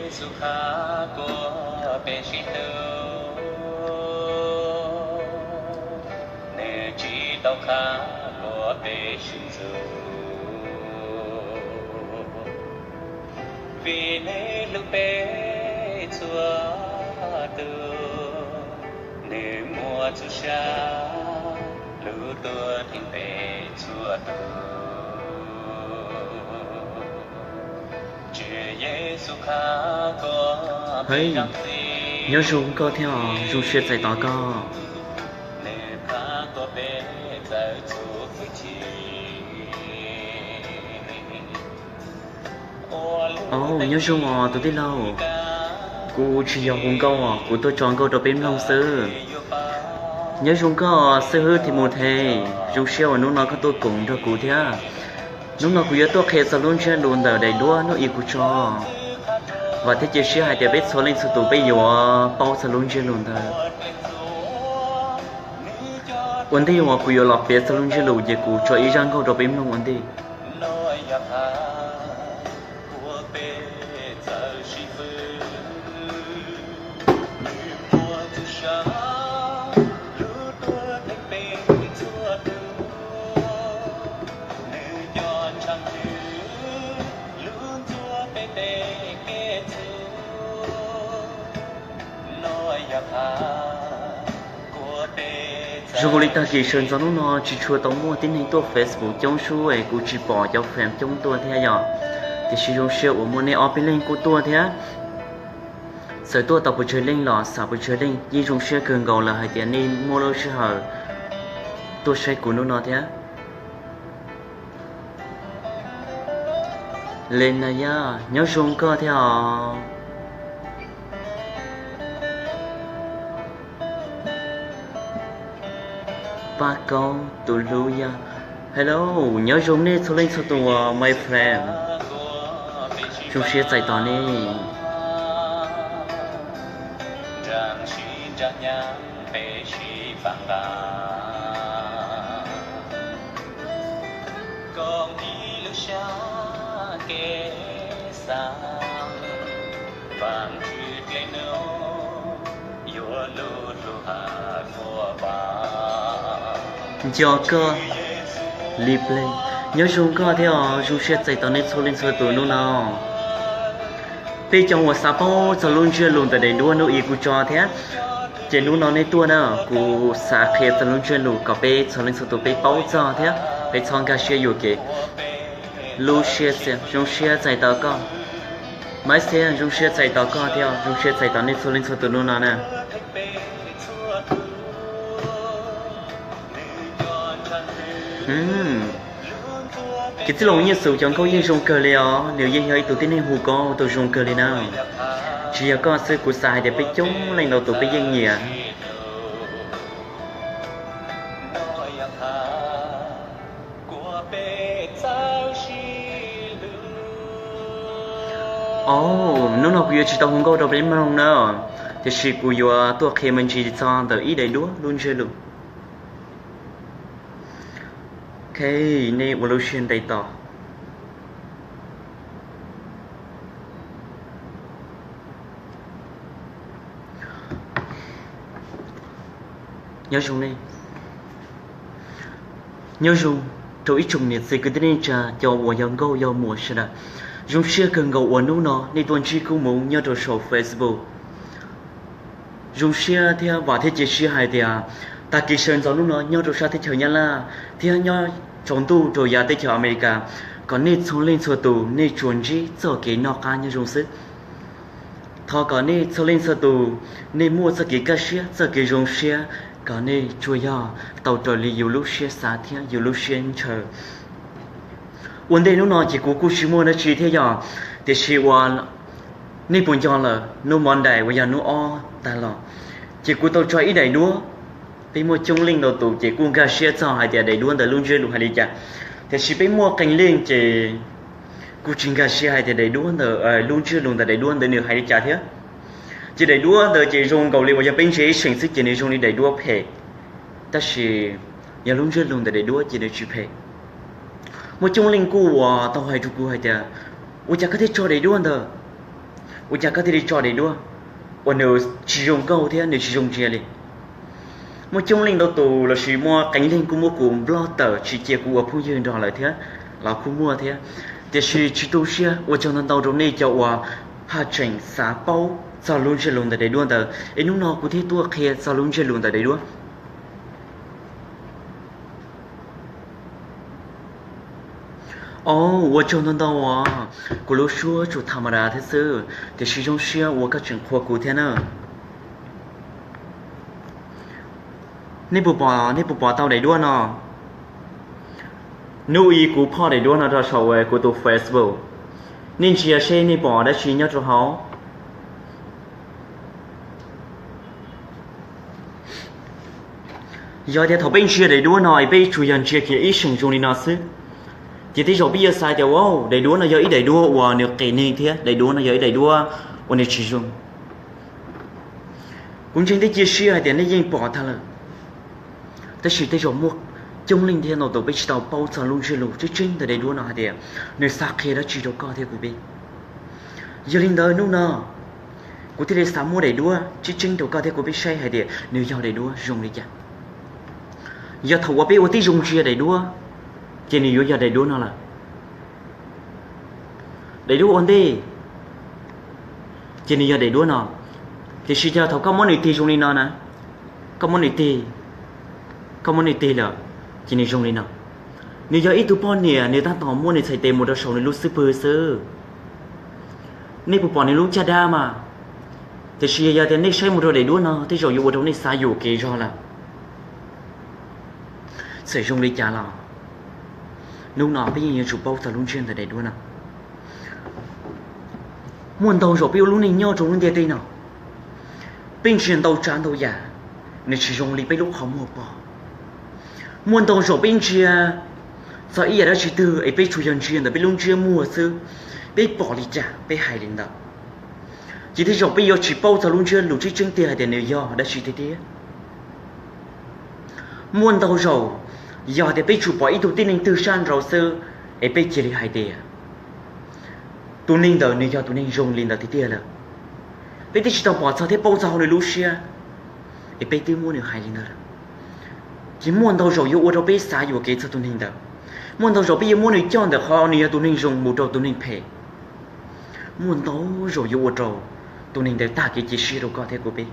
Yexus qha kuas peb sib hlub, nws tsis tau qha kuas peb sib ntxub, vim nws hlub peb txhua tus, nws muab txhua yam lub tuag theej peb txhua tus. Tswv Yexus qha kuas peb, nyob zoo koj thiab os, zoo siab txais tos koj. Nws qha kuas peb txawv txhua hwj chim. Au, nyob zoo os tus tij laug. Kuv tsis yog hu nkauj os, kuv tuaj tso nkauj rau peb mloog xwb. Nyob zoo koj xib hwb Thimuthei, zoo siab uas hnub no koj tuaj koom nrog kuv thiab. Hnub no kuv yuav tuaj qhia txog lub ntsiab lus ntawm daim duab hnub ib kuv tso. Vam thiab cia siab hais tias peb txhua leej txhua tus peb yuav paub txog lub ntsiab lus ntawd. Ua ntej uas kuv yuav los piav txog lub ntsiab lus ces kuv tso ib zaj nkauj rau peb mloog ua ntej. Zoo li tag kis sawv ntxov hnub no tsis tshua tau muaj tib neeg tuaj Facebook coob sub es kuv tsis pom cov fan coob tuaj thiab yom. Tiam sis zoo siab uas muaj nej ob peb leeg kuj tuaj thiab. Txawm tuaj tau pes tsawg leej los xav pes tsawg leej yeej zoo siab kawg nkaus lawm hais tias nej muaj lub sij hawm tuaj saib kuv hnub no thiab. Lenaya, nyob zoo koj thiab os. Paj Kaub tus hlub yog. Hello, nyob zoo nej txhua leej txhua tus, my friend. Zoo siab txais tos nej. Nco koj li pleeg. Nyob zoo koj thiab os, zoo siab txais tos nej txhua leej txhua tus hnub no. Peb cov uas xav paub txog lub ntsiab lus ntawm daim duab hnub ib kuv tso thiab, ces hnub no nej tuaj na, kuv xav qhia txog lub ntsiab lus kom peb txhua leej txhua tus peb paub txog thiab peb txhob nkag siab yuam kev. Lub siab txias, zoo siab txais tos koj. Maiv Xia, zoo siab txais tos koj thiab, zoo siab txais tos nej txhua leej txhua tus hnub no na. Kwv tij Loos Nyiaj Xus cov nkauj yeej zoo kawg li os, nws yeej yog ib tug tib neeg hu nkauj tau zoo kawg li na. Tsis yog koj xwb, kuv xav hais tias peb coob leej ntau tus peb yeej nyiam. Au, hnub no kuv yuav tsis tau hu nkauj rau peb mloog na, tiam sis kuv yuav tuaj qhia me ntsis txog ntawm ib daim duab lub ntsiab lus. Ok, nej ua lub siab ntev tos. Nyob zoo nej, nyob zoo rau ib tsoom niam txiv kwv tij neej tsa, cov uas yog nkauj yog muam sawv daws. Zoo siab kawg nkaus uas hnub no nej tuaj ntsib Kub Hmoov nyob rau saum Facebook. Zoo siab thiab vam thiab cia siab hais tias tag kis sawv ntxov hnub no nyob rau sab teb chaws Nyab Laj thiab nyob tsaus ntuj rau yav teb chaws Amelikas, kom nej txhua leej txhua tus nej tsuas ntsib txoj kev noj qab nyob zoo xwb. Thov kom nej txhua leej txhua tus nej muaj txoj kev kaj siab, txoj kev zoo siab, kom nej tsuas yog tau raws li yus lub siab xav thiab yus lub siab ntshaw. Ua ntej hnub no ces kuv kuj tsis muaj dab tsi thiab yog, tiam sis uas nej puas nco lawm hnub Monday uas yog hnub ob tag los, ces kuv tau tso ib daim duab. Peb muaj coob leej ntau tus ces kuj nkag siab txog hais tias daim duab ntawd lub ntsiab lus hais li cas, tiam sis peb muaj qee leej ces kuj tsis nkag siab hais tias daim duab ntawd, lub ntsiab lus ntawm daim duab ntawd nws hais li cas thiab. Ces daim duab ntawd ces zoo nkaus li uas yog peb ntsia ib seem xwb ces nws zoo li daim duab phem, tab sis yog lub ntsiab lus ntawm daim duab ces nws tsis phem. Muaj coob leej kuj uas tau hais rau kuv hais tias, ua cas koj thiaj tso daim duab ntawd? Ua cas koj thiaj li tso daim duab uas nws tsis zoo nkauj thiab nws tsis zoo ntsia li? Muaj coob leej ntau tus lossis muaj qee leej kuj muab kuv nplock tawm tsis cia kuv ua phooj ywg nrog lawm thiab, los kuj muaj thiab. Tiam sis tsis tu siab, ua tsaug ntau ntau rau nej cov uas haj tseem xav paub txog lub ntsiab lus ntawm daim duab ntawd, es hnub no kuv thiaj tuaj qhia txog lub ntsiab lus ntawm daim duab. Au, ua tsaug ntau ntau os, kuv lub suab tsuas tha ma da thiab xwb, tiam sis zoo siab uas koj tseem qhuas kuv thiab na. Nej puas pom, nej puas pom tau daim duab no? Hnub ib kuv phoj daim duab no rau saum kuv tus Facebook. Nej ntsia seb nej pom dab tsi nyob rau hauv. Yog tias thaum peb ntsia daim duab no es peb tsuas yog ntsia kiag ib seem zoo li no xwb, ces tej zaum peb yuav xav tias, wow, daim duab no yog ib daim duab uas nws qis neeg thiab daim duab no yog ib daim duab uas nws tsis zoo. Kuv ntseeg thiab cia siab hais tias nej yeej pom tag lawm, tab sis tej zaum muaj coob leej thiab ntau tus peb tsis tau paub txog lub ntsiab lus tseeb tseeb ntawm daim duab no hais tias nws xav qhia dab tsi rau koj thiab kuv peb. Yog li ntawd hnub no kuv thiaj li xav muab daim duab tseeb tseeb rau koj thiab kuv peb saib hais tias nws yog daim duab zoo li cas. Yog thaum uas peb ua tib zoo ntsia daim duab, ces nws yuav yog daim duab no lawm. Daim duab ua ntej, ces nws yog daim duab no. Tiam sis yog thaum koj muab nws tig zoo li no na, koj muab nws tig, koj muab nws tig lawm, ces nws zoo li no. Nws yog ib tug poj niam, nws tab tom muab nws txhais tes mus rau saum nws lub xub pwg xwb. Nej puas pom nws lub caj dab mas? Tiam sis yog tias nej saib mus rau daim duab no, tej zaum yuav ua rau nej xav yuam kev zog lawm. Txawm zoo li cas los hnub no peb yeej yuav tsum paub txog lub ntsiab ntawm daim duab no. Muaj ntau zaus peb ua lub neej nyob rau lub ntiaj teb no, peb ntsia ntau tsav ntau yam, nws tsis zoo li peb lub qhov muag pom. Muaj ntau zaus peb ntsia txog ib yam dab tsi twg es peb tsuas yog ntsia ntawm peb lub ntsiab muag xwb, peb pom li cas peb hais li ntawd. Ces tej zaum peb yuav tsis paub txog lub ntsiab lus tseeb tseeb tiag hais tias nws yog dab tsi tiag tiag. Muaj ntau zaus, yog tias peb tsuas pom ib tug tib neeg twg sab nraud xwb, es peb cia li hais tias tus neeg ntawd nws yog tus neeg zoo li ntawd tiag tiag lawm. Peb twb tsis tau pom txog thiab paub txog hauv nws lub siab, es peb twb muab nws hais li ntawd lawm. Ces muaj ntau zaus yuav ua rau peb xav yuam kev txog tus neeg ntawd. Muaj ntau zaus peb yuav muab nws coj ntawm qhov nws yog tus neeg zoo mus rau tus neeg phem. Muaj ntau zaus yuav ua rau tus neeg ntawd tag kev cia siab rau koj thiab kuv peb.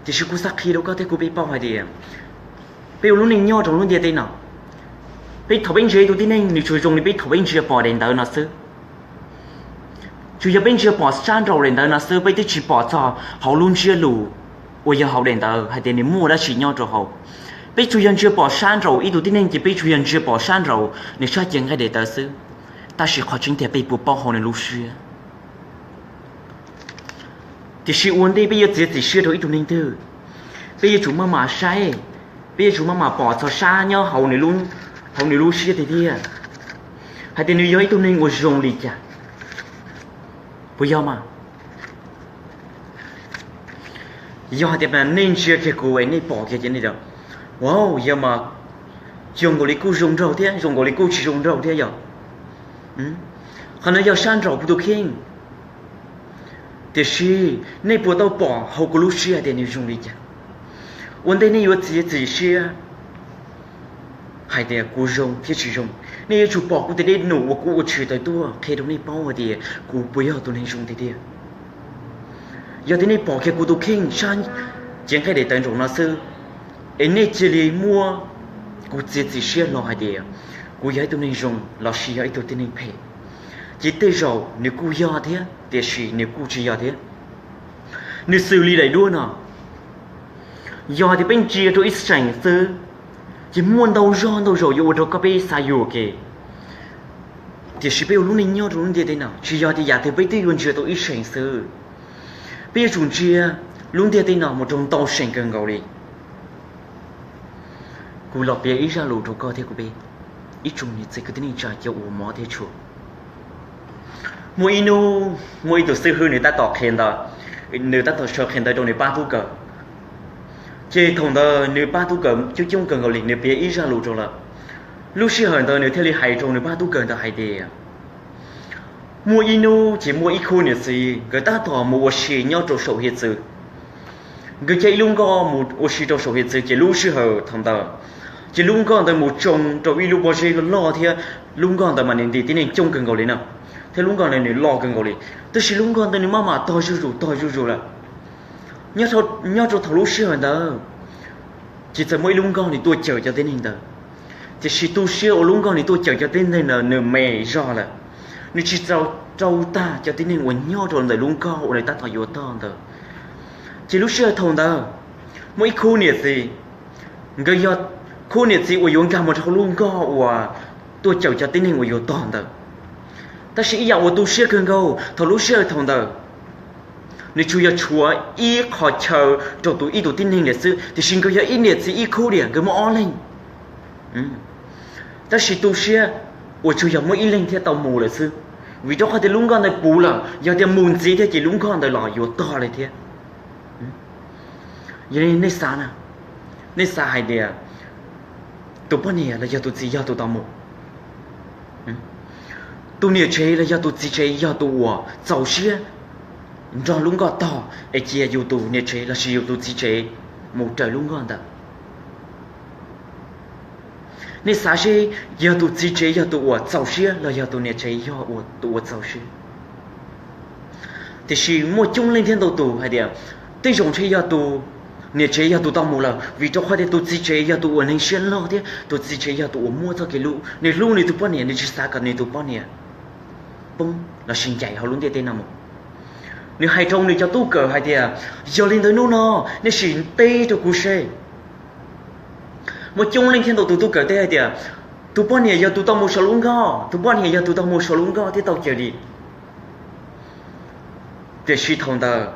Tiam sis kuv xav qhia rau koj thiab kuv peb paub hais tias peb ua lub neej nyob rau lub ntiaj teb no, peb thaum peb ntsia ib tug tib neeg nws tsuas zoo li peb thaum peb ntsia pom daim ntawv no xwb. Tsuas yog peb ntsia pom sab nraum daim ntawv no xwb, peb twb tsis pom txog hauv lub ntsiab lus uas yog hauv daim ntawv hais tias nws muaj dab tsi nyob rau hauv. Peb tsuas yog ntsia pom sab nraum ib tug tib neeg ces peb tsuas yog ntsia pom sab nraum nws sab cev nqaij daim ntawv xwb, tab sis qhov tseeb tiag peb puas paub hauv nws lub siab. Tiam sis ua ntej peb yuav txiav txim siab rau ib tug neeg twg, peb yuav tsum maj mam saib, peb yuav tsum maj mam pom txog sab nyob hauv nws lub siab tiag tiag, hais tias nws yog ib tug neeg uas zoo li cas, puas yog mas? Yog hais tias nej ntsia kiag kuv es nej pom kiag ces nej tias, wow, yog mas, zoo nkaus li kuj zoo nraug thiab zoo nkaus li kuj tsis zoo nraug thiab yog. Qhov no yog sab nraum kuv tus kheej. Tiam sis nej puas tau pom hauv kuv lub siab hais tias nws zoo li cas? Ua ntej nej yuav txiav txim siab hais tias kuv zoo thiab tsis zoo, nej yuav tsum pom kuv tej dej num uas kuv ua tshwm tawm tuaj qhia rau nej paub hais tias kuv puas yog tus neeg zoo tiag tiag. Yog tias nej pom kiag kuv tus kheej sab cev nqaij daim tawv nraum no xwb, es nej cia li muab kuv txiav txim siab hlo hais tias kuv yog ib tug neeg zoo lossis yog ib tug tib neeg phem, ces tej zaum nws kuj yog thiab tiam sis nws kuj tsis yog thiab. Nws xws li daim duab no, yog tias peb ntsia rau ib seem xwb, ces muaj ntau zog ntau zaus yuav ua rau koj peb xav yuam kev. Tiam sis peb ua lub neej nyob rau lub ntiaj teb no tsis yog tias yam twg peb twb yuav ntsia tau ib seem xwb. Peb yuav tsum ntsia lub ntiaj teb no mus rau ntau seem kawg nkaus li. Kuv los piav ib zaj lus rau koj thiab kuv peb ib tsoom niam txiv kwv tij neej tsa cov uas hmov thiab tshua. Muaj ib hnub muaj ib tug xib hwb nws tab tom qhia ntawv, nws tab tom sawv qhia ntawv rau nws pab tub kawm. Ces thaum ntawd nws pab tub kawm coob coob kawg nkaus li, nws piav ib zaj lus rau lawm. Lub sij hawm ntawd nws thiaj li hais rau nws pab tub kawm ntawd hais tias, Muaj ib hnub ces muaj ib khub niam txiv nkawd tab tom mus ua si nyob rau saum hiav txwv. Nkawd caij ib lub nkoj mus ua si rau saum hiav txwv ces lub sij hawm thaum ntawd ces lub nkoj ntawd mus tsoo rau ib lub pob zeb loj thiab lub nkoj ntawd mas nws ntim tib neeg coob kawg nkaus li na, thiab lub nkoj ntawd nws loj kawg nkaus li. Tab sis lub nkoj ntawd nws maj mam tog zuj zus tog zuj zus lawm. Nyob rau thaum lub sij hawm ntawd ces txawm muaj ib lub nkoj nws tuaj cawm cov tib neeg ntawd. Tiam sis tu siab uas lub nkoj nws tuaj cawm cov tib neeg ntawd nws me zog lawm, nws tsis tau rau tag cov tib neeg uas nyob rau ntawm lub nkoj uas nws tab tom yuav tog ntawd. Ces lub sij hawm thaum ntawd muaj ib khub niam txiv, nkawd yog khub niam txiv uas yuav nkag mus rau hauv lub nkoj uas tuaj cawm cov tib neeg uas yuav tog ntawd. Tab sis ib yam uas tu siab kawg nkaus thaum lub sij hawm thaum ntawd, nws tsuas yog tshuav ib qho chaw rau tus ib tus tib neeg lawm xwb, tiam sis nkawd yog ib niam txiv ib khub diam nkawd muaj ob leeg. Tab sis tu siab uas tsuas yog muaj ib leeg thiaj tau mus lawm xwb, vim rau qhov tias lub nkoj ntawd puv lawm, yog tias mus ntxiv thiab ces lub nkoj ntawd los yuav tog li thiab. Yog li nej xav na, nej xav hais tias tus poj niam los yog tus txiv yog tus tau mus? Tus niam tsev los yog tus txiv tsev yog tus uas txaus siab nrog lub nkoj tog es cia yus tus niam tsev los sis yus tus txiv tsev mus raws lub nkoj ntawd? Nej xav seb yog tus txiv tsev yog tus uas txaus siab los yog tus niam tsev yog tus uas txaus siab? Tiam sis muaj coob leej thiab ntau tus hais tias tej zaum ntshe yog tus niam tsev yog tus tau mus lawm, vim rau qhov tias tus txiv tsev yog tus uas neeg siab loj thiab tus txiv tsev yog tus uas muaj txoj kev hlub, nws hlub nws tus poj niam, nws tsis xav kom nws tus poj niam poob los sis ncaim hauv lub ntiaj teb no mus. Nws hais rau nws cov tub kawm hais tias, yog li ntawd hnub no nej sim teb rau kuv seb. Muaj coob leej thiab ntau tus tub kawm teb hais tias, tus poj niam yog tus tau mus saum lub nkoj, tus poj niam yog tus tau mus saum lub nkoj thiab tau cawm li. Tiam sis thaum ntawd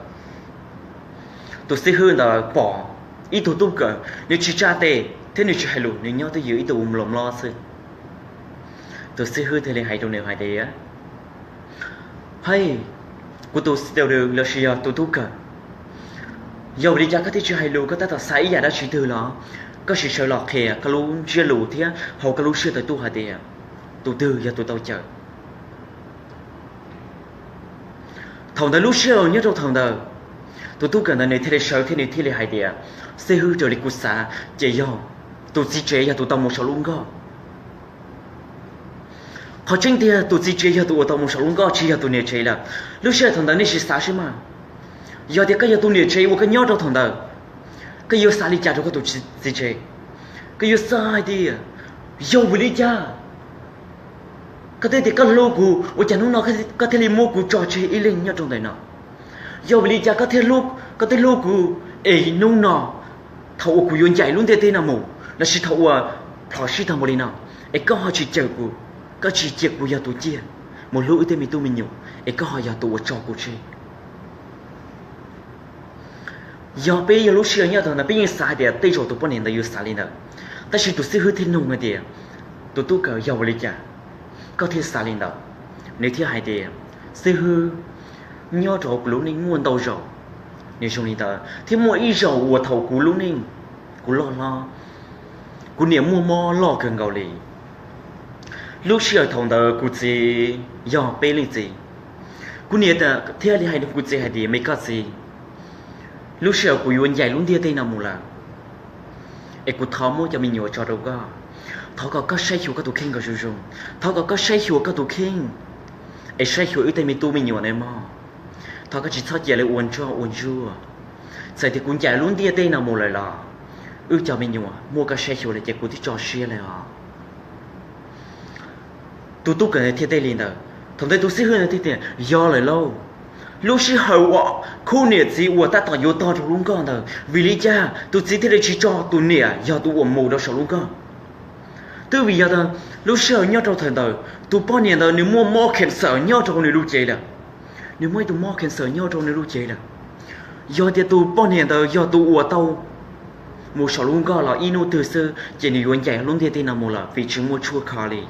tus xib hwb ntawd pom ib tug tub kawm nws tsis tsa tes thiab nws tsis hais lus, nws nyob twj ywm ib tug mlom mlob xwb. Tus xib hwb thiaj li hais rau nws hais tias, hej, kuv tus xib hwb los sis yog tus tub kawm, yog vim li cas koj thiaj tsis hais lus, koj tab tom xav ib yam dab tsi twg los? Koj sim sawv los qhia koj lub ntsiab lus thiab hauv koj lub siab tawv tuaj hais tias tus twg yog tus tau cawm. Thaum ntawd lub sij hawm nyob rau thaum ntawd, tus tub kawm ntawd nws thiaj li sawv thiab nws thiaj li hais tias, xib hwb, raws li kuv xav ces yog tus txiv tsev yog tus tau mus saum lub nkoj. Qhov tseeb tiag tus txiv tsev yog tus uas tau mus saum lub nkoj, tsis yog tus niam tsev lawm. Lub sij hawm thaum ntawd nej sim xav seb mas, yog tias koj yog tus niam tsev uas koj nyob rau thaum ntawd, koj yuav xav li cas rau koj tus txiv tsev? Koj yuav xav hais tias, yog vim li cas koj twb tias koj hlub kuv, ua cas hnub no koj thiaj li muab kuv tso tseg ib leeg nyob rau ntawm no? Yog vim li cas koj thiaj, koj twb hlub kuv, es hnub no thaum uas kuv yuav ncaim lub ntiaj teb no mus los sis thaum uas plhom sij tag npaum li no, es koj ho tsis cawm kuv, koj tsis cia kuv yog tus ciaj mus hlub wb tej me tub me nyuam, es koj ho yog tus uas tso kuv tseg? Yog peb yog lub sij hawm nyob thaum ntawd peb yeej xav hais tias tej zaum tus poj niam ntawd yuav xav li ntawd, tab sis tus xib hwb thiaj nug hais tias, tus tub kawm, yog vim li cas koj thiaj xav li ntawd? Nws thiaj hais tias, xib hwb, nyob rau hauv kuv lub neej muaj ntau zaus nws zoo li ntawd, thiab muaj ib zaus uas thaum kuv lub neej, kuv loj hlob, kuv niam muaj mob loj kawg nkaus li. Lub sij hawm thaum ntawd kuv txiv yog peb leej txiv. Kuv niam thiaj li hais rau kuv txiv hais tias, me koj txiv, lub sij hawm kuv yuav ncaim lub ntiaj teb no mus lawm, es kuv thov muab cov me nyuam tso rau koj. Thov kom koj saib xyuas koj tus kheej kom zoo zoo, thov kom koj saib xyuas koj tus kheej, es saib xyuas wb tej me tub me nyuam na mog. Thov koj tsis txhob cia lawv ua ntsoj ua ntsuag. Txawm tias kuv ncaim lub ntiaj teb no mus lawm los wb cov me nyuam muaj koj saib xyuas lawm ces kuv twb tso siab lawm os. Tus tub kawm thiaj teb li ntawd. Thaum ntawd tus xib hwb thiaj tias, yog lawm lauj. Lub sij hawm uas khub niam txiv uas tab tom yuav tog rau lub nkoj ntawd, vim li cas tus txiv thiaj li tsis tso tus niam yog tus uas mus rau saum lub nkoj? Twb vim yog lub sij hawm nyob rau thaum ntawd tus poj niam ntawd nws muaj mob cancer nyob rau nws lub cev lawm. Nws muaj ib tug mob cancer nyob rau nws lub cev lawm. Yog tias tus poj niam ntawd yog tus uas tau mus saum lub nkoj los ib hnub twg xwb ces nws yuav ncaim lub ntiaj teb no mus lawm vim tsis muaj tshuaj kho li.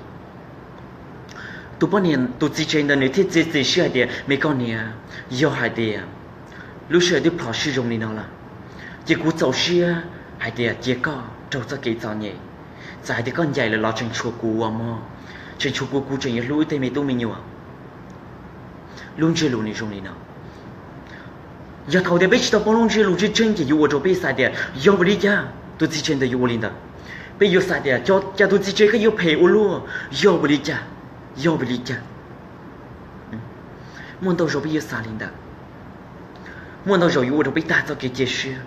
Tus poj niam, tus txiv tsev ntawd nws thiaj txiav txim siab hais tias, me koj niam, yog hais tias lub sij hawm twb plhom sij zoo li no lawm, ces kuv txaus siab hais tias cia koj raug txoj kev txom nyem. Txawm hais tias koj ncaim lawm los tseem tshuav kuv ua mog, tseem tshuav kuv, kuv tseem yuav hlub wb tej me tub me nyuam. Lub ntsiab lus nws zoo li no. Yog thaum tias peb tsis tau paub lub ntsiab lus tseeb tseeb ces yuav ua rau peb xav tias yog vim li cas tus txiv tsev ntawd yuav ua li ntawd. Peb yuav xav tias cas tus txiv tsev koj yuav phem ua luaj, yog vim li cas, yog vim li cas. Muaj ntau zaus peb yuav xav li ntawd. Muaj ntau zaus yuav ua rau peb tag txoj kev cia siab.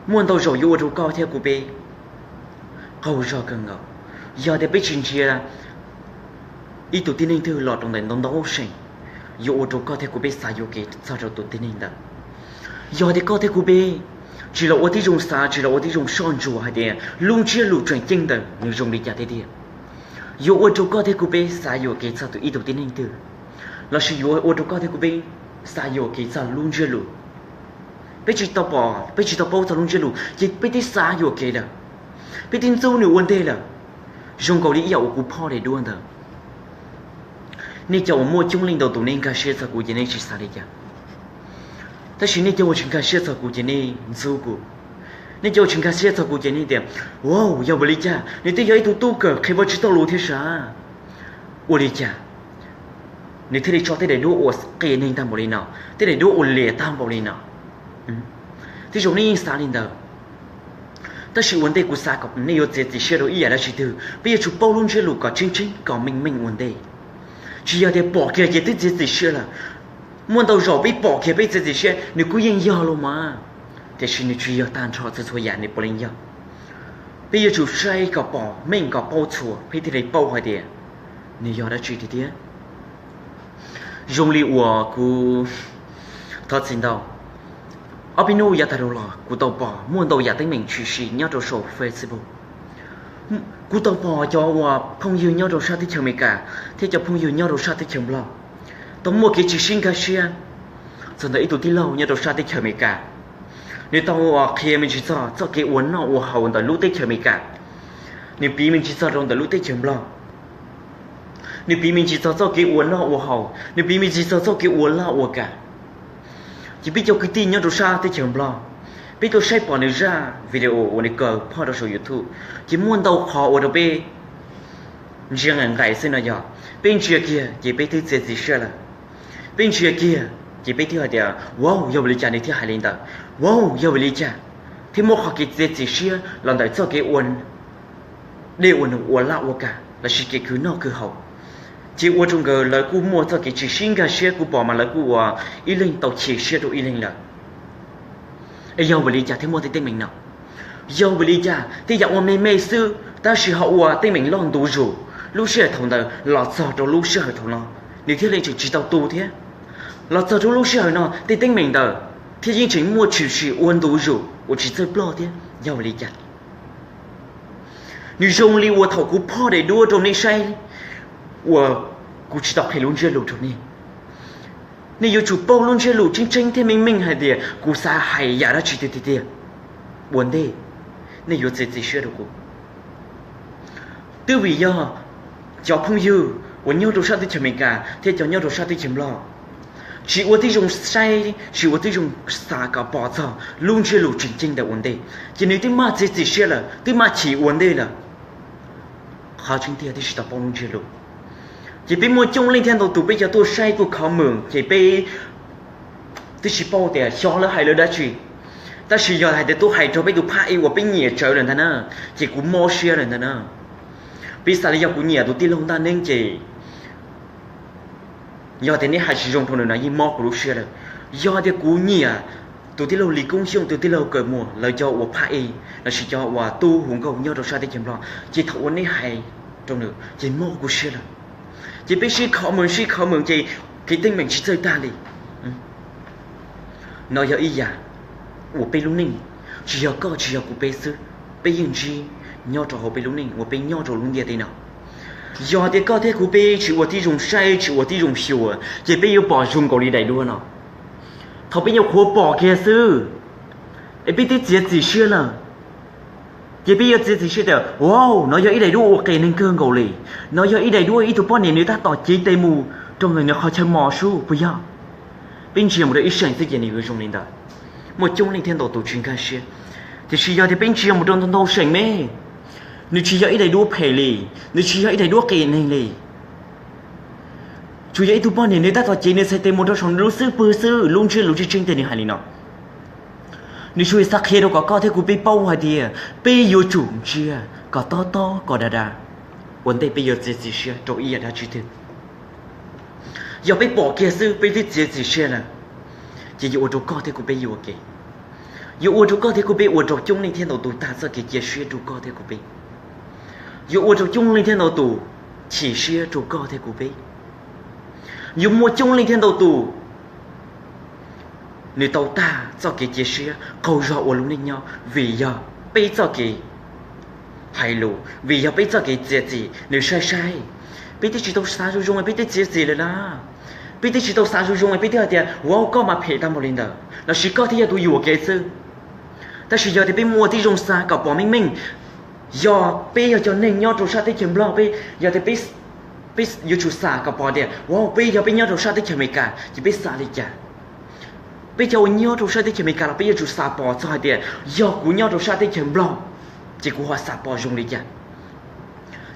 Muaj ntau zaus yuav ua rau koj thiab kuv peb qaug zog kawg nkaus. Yog tias peb tsis ntsia ib tug tib neeg twg los rau ntawm ntau ntau seem, yuav ua rau koj thiab kuv peb xav yuam kev txog rau tus tib neeg ntawd. Yog tias koj thiab kuv peb tsis los ua tib zoo xav, tsis los ua tib zoo soj ntsuam hais tias lub ntsiab lus tseem ceeb ntawd nws zoo li cas tiag tiag, yuav ua rau koj thiab kuv peb xav yuam kev txog tus ib tug tib neeg twg, lossis yuav ua rau koj thiab kuv peb xav yuam kev txog lub ntsiab lus. Peb tsis tau pom, peb tsis tau paub txog lub ntsiab lus ces peb twb xav yuam kev lawm, peb twb ntxub nws ua ntej lawm. Zoo nkaus li ib yam uas kuv phoj daim duab ntawd. Nej cov uas muaj coob leej ntau tus nej nkag siab txog kuv ces nej tsis xav li cas. Tab sis nej cov uas tsis nkag siab txog kuv ces nej ntxub kuv. Nej cov uas tsis nkag siab txog kuv ces nej tias, wow, yog vim li cas nws twb yog ib tug tub kawm qhia Vajtswv txoj lus thiab sav, ua li cas nws thiaj li tso tej daim duab uas qias neeg tag npaum li no, tej daim duab uas liam tag npaum li no. Tej zaum nej yeej xav li ntawd. Tab sis ua ntej kuv xav kom nej yuav txiav txim siab rau ib yam dab tsi twg, peb yuav tsum paub lub ntsiab lus kom tseeb tseeb kom meej meej ua ntej. Tsis yog tias pom kiag ces twb txiav txim siab lawm. Muaj ntau zaus peb pom kiag peb txiav txim siab nws kuj yeej yog los mas, tiam sis nws tsis yog tag nrho txhua txhua yam nws puav leej yog. Peb yuav tsum saib kom pom meej kom paub txhua peb thiaj li paub hais tias nws yog dab tsi tiag tiag. Zoo li uas kuv, thov txim ntau, ob peb hnub yav tag dhau los kuv tau pom muaj ntau yam teeb meem tshwm sim nyob rau saum Facebook. Kuv tau pom cov uas phooj ywg nyob rau sab teb chaws Amelikas thiab cov phooj ywg nyob rau sab teb chaws Nplog tau muaj kev tsis sib nkag siab txog ntawm ib tug tij laug nyob rau sab teb chaws Amelikas. Nws tau qhia me ntsis txog txoj kev ua noj ua haus ntawm lub teb chaws Amelikas. Nws piv me ntsis txog rau ntawm lub teb chaws Nplog. Nws piv me ntsis txog txoj kev ua noj ua haus, nws piv me ntsis txog txoj kev ua laj ua kam. Ces peb cov kwv tij nyob rau sab teb chaws Nplog, peb tuaj saib pom nws zaj video uas nws kaw phoj rau saum YouTube, ces muaj ntau qhov ua rau peb ntsia nqaim nqaim xwb no yog peb ntsia kiag ces peb twb txiav txim siab lawm. Peb ntsia kiag ces peb twb hais tias, wow, yog vim li cas nws thiaj hais li ntawd? Wow, yog vim li cas thiaj muaj qhov kev txiav txim siab los ntawm txoj kev ua dej ua num ua laj ua kam lossis kev khwv noj khwv haus? Ces ua rau nkawd lawv kuj muaj txoj kev tsis sib nkag siab, kuv pom mas lawv kuj ua ib leeg tau chim siab rau ib leeg lawm. Es yog vim li cas thiaj muaj tej teeb meem no? Yog vim li cas tej yam ua me me xwb tab sis ho ua teeb meem loj ntu zus, lub sij hawm thaum ntawd los txog rau lub sij hawm thaum no nws thiaj li tseem tsis tau tu thiab? Los txog rau lub sij hawm no tej teeb meem ntawd thiaj yeej tseem muaj tshwm sim ua ntu zus uas tsis txawj ploj thiab, yog vim li cas? Nws zoo li uas thaum kuv phoj daim duab rau nej saib uas kuv tsis tau qhia lub ntsiab lus rau nej. Nej yuav tsum paub lub ntsiab lus tseeb tseeb thiab meej meej hais tias kuv xav hais yam dab tsi tiag tiag tiag. Ua ntej nej yuav txiav txim siab rau kuv. Twb vim yog cov phooj ywg uas nyob rau sab teb chaws Amelikas thiab cov nyob rau sab teb chaws Nplog tsis ua tib zoo saib, tsis ua tib zoo xav kom pom txog lub ntsiab lus tseem ceeb ntawm ua ntej, ces nws twb maj txiav txim siab lawm, twb maj chim ua ntej lawm. Qhov tseeb tiag twb tsis tau paub lub ntsiab lus. Ces peb muaj coob leej thiab ntau tus peb cov tuaj saib tuaj comment ces peb twb tsis paub tias xyov lawv hais lawv dab tsi. Tab sis yog hais tias tuaj hais rau peb tus phaj ib uas peb nyiam tsawv lawm ntag na, ces kuv mob siab lawm ntag na. Piv xam li yog kuv nyiam tus tij laug Ntaj Neeb ces yog tias neb hais tsis zoo rau nws no yeej mob kuv lub siab lawm. Yog tias kuv nyiam tus tij laug Lis Koob Xyooj, tus tij laug Kawm Muas, lawv cov uas phaj ib lossis cov uas tub hu nkauj nyob rau sab teb chaws Nplog, ces thaum uas neb hais rau nws ces mob kuv siab lawm. Ces peb sib comment sib comment ces kev teeb meem tsis txawj tag li. No yog ib yam uas peb lub neej, tsis yog koj tsis yog kuv peb xwb, peb yeej ntsib nyob rau hauv peb lub neej uas peb nyob rau lub ntiaj teb no. Yog tias koj thiab kuv peb tsis ua tib zoo saib tsis ua tib zoo xyuas ces peb yuav pom zoo nkaus li daim duab no. Thaum peb nyuam qhuav pom kiag xwb es peb twb txiav txim siab lawm. Ces peb yuav txiav txim siab tias, wow, no yog ib daim duab ua qias neeg kawg nkaus li. No yog ib daim duab ib tug poj niam nws tab tom cev tes mus rau ntawm nws qhov chaw mos sub puas yog? Peb ntsia mus rau ib seem xwb ces nws yuav zoo li ntawd. Muaj coob leej thiab ntau tus tsis nkag siab. Tiam sis yog tias peb ntsia mus rau ntau ntau seem me, nws tsis yog ib daim duab phem li, nws tsis yog ib daim duab qias neeg li. Tsuas yog ib tug poj niam nws tab tom cev nws txhais tes mus rau saum nws lub xub pwg xwb, lub ntsiab lus tseeb tseeb tiag nws hais li no. Nws tsuas xav qhia rau kom koj thiab kuv peb paub hais tias peb yuav tsum ntsia kom tob tob kom dav dav ua ntej peb yuav txiav txim siab rau ib yam dab tsi twg. Yog peb pom kiag xwb peb twb txiav txim siab lawm, ces yuav ua rau koj thiab kuv peb yuam kev. Yuav ua rau koj thiab kuv peb ua rau coob leej thiab ntau tus tag txoj kev cia siab rau koj thiab kuv peb. Yuav ua rau coob leej thiab ntau tus chim siab rau koj thiab kuv peb. Yuav muaj coob leej thiab ntau tus nws tau tag txoj kev cia siab qaug zog ua lub neej nyob vim yog peb txoj kev hais lus, vim yog peb txoj kev txiav txim nws sai sai. Peb twb tsis tau xav zoo zoo peb twb txiav txim lawm na. Peb twb tsis tau xav zoo zoo peb twb hais tias ua koj mas phem tag npaum li ntawd lossis koj thiaj yog tus yuam kev xwb. Tab sis yog tias peb muaj tib zoo xav kom pom meej meej, yog peb yog cov neeg nyob rau sab teb chaws Nplog, peb yog tias peb yuav tsum xav kom pom tias ua peb yog peb nyob rau sab teb chaws Amelikas ces peb xav li cas. Peb cov uas nyob rau sab teb chaws Amelikas los peb yuav tsum xav pom txog hais tias yog kuv nyob rau sab teb chaws Nplog ces kuv ho xav pom zoo li cas.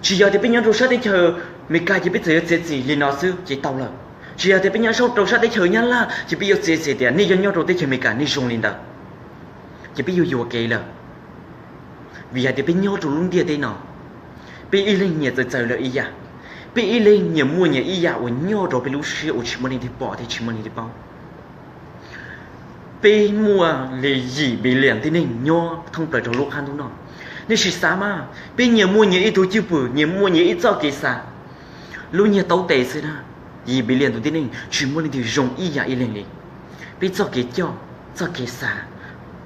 Tsis yog tias peb nyob rau sab teb chaws Amelikas ces peb txawm yuav txiav txim li no xwb ces tau lawm. Tsis yog tias peb nyob rau sab teb chaws Nyab Laj ces peb yuav txiav txim tias nej yog nyob rau teb chaws Amelikas nej zoo li ntawd, ces peb yuav yuam kev lawm. Vim hais tias peb nyob rau lub ntiaj teb no, peb ib leeg nyias txawv txawv lawm ib yam, peb ib leeg nyias muaj nyias ib yam uas nyob rau peb lub siab uas tsis muaj leej twg pom thiab tsis muaj leej twg paub. Peb muaj li yim billion tib neeg nyob thoob plaws rau lub qab ntuj no. Nej sim xav mas, peb nyias muaj nyias ib tug cwj pwm, nyias muaj nyias ib txoj kev xav. Lub nyiag taub tes xwb na, yim billion tus tib neeg tsis muaj leej twg zoo ib yam ib leeg li. Peb txoj kev coj, txoj kev xav,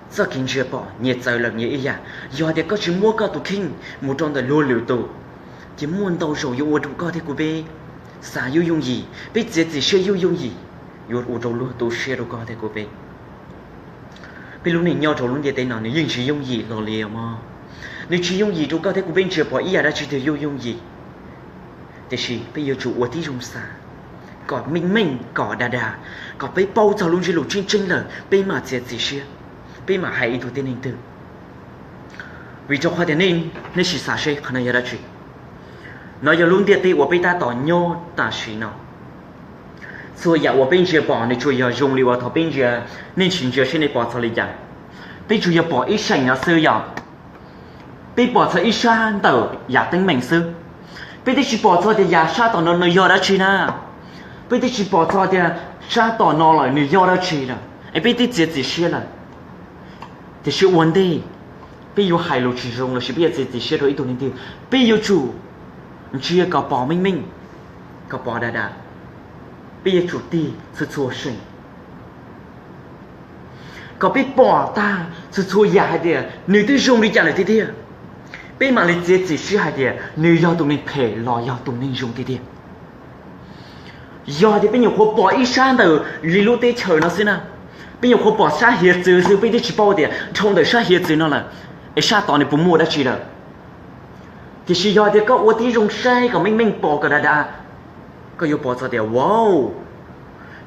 txoj kev ntsia pom nyias txawv lawm nyias ib yam. Yog hais tias koj tsis muab koj tus kheej mus rau ntawm luag lwm tus, ces muaj ntau zaus yuav ua rau koj thiab kuv peb xav yuav yooj yim, peb txiav txim siab yuav yooj yim, yuav ua rau luag tu siab rau koj thiab kuv peb. Peb lub neej nyob rau lub ntiaj teb no nws yeej tsis yooj yim hlo li os mog. Nws tsis yooj yim rau koj thiab kuv peb ntsia pom ib yam dab tsi twg yuav yooj yim. Tiam sis peb yuav tsum ua tib zoo xav kom meej meej kom dag dag, kom peb paub txog lub ntsiab lus tseeb tseeb lawm peb mam txiav txim siab, peb mam hais ib tug tib neeg twg. Vim rau qhov tias nej sim xav seb qhov no yog dab tsi. No yog lub ntiaj teb uas peb tab tom nyob tam sim no. Txhua yam uas peb ntsia pom nws tsuas yog zoo li uas thaum peb ntsia, nej sim ntsia seb nej pom txog li cas. Peb tsuas yog pom ib seem no xwb yom. Peb pom txog ib sab ntawm yam teeb meem xwb. Peb twb tsis pom txog tias yam sab tom no nws yog dab tsi na. Peb twb tsis pom txog tias sab tom no lawm nws yog dab tsi lawm es peb twb txiav txim siab lawm. Tiam sis ua ntej peb yuav hais lus tsis zoo lossis peb yuav txiav txim siab rau ib tug neeg twg, peb yuav tsum ntsia kom pom meej meej, kom pom dag dag. Peb yuav tsum tig txhua txhua seem kom peb pom tag txhua txhua yam hais tias nws twb zoo li cas lawm tiag tiag, peb mam li txiav txim siab hais tias nws yog tus neeg phem los yog tus neeg zoo tiag tiag. Yog hais tias peb nyuam qhuav pom ib sab ntawm li lub teb chaws no xwb na, peb nyuam qhuav pom sab hiav txwv xwb peb twb tsis paub tias dhau ntawm sab hiav txwv no lawm es sab tod nws puas muaj dab tsi lawm. Tiam sis yog hais tias koj ua tib zoo saib kom meej meej pom kom dag dag, koj yuav pom txog tias wow,